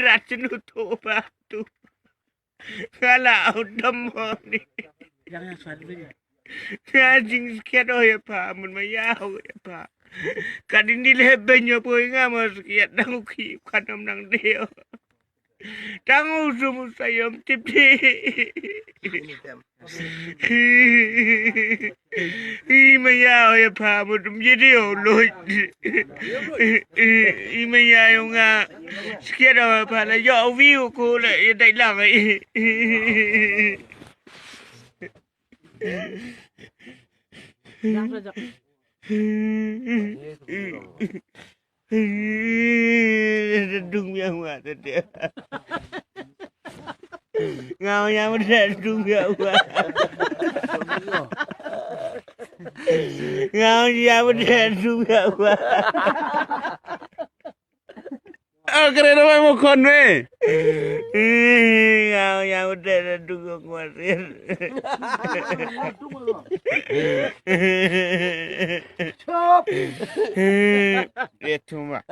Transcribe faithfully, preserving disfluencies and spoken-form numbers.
Rat chinu tu ba tu. Kala utam ni. Nga jingskhet o ya pa, mun ma ya o ya pa. Kadin di le benyo po nga ma skhet dang uki kanam nang deo. Tang u sum u sayom tip di. I maya o ya pa mo tum ye di o lo. I maya yo nga skia da pa la yo wi ko le ye dai la ngai. Dung biang wa tete. Ngau yang udah dung biang wa. Ngau yang udah dung biang wa. Ah, keren apa mau kon me? Ngau yang udah dung biang wa. Itu mah.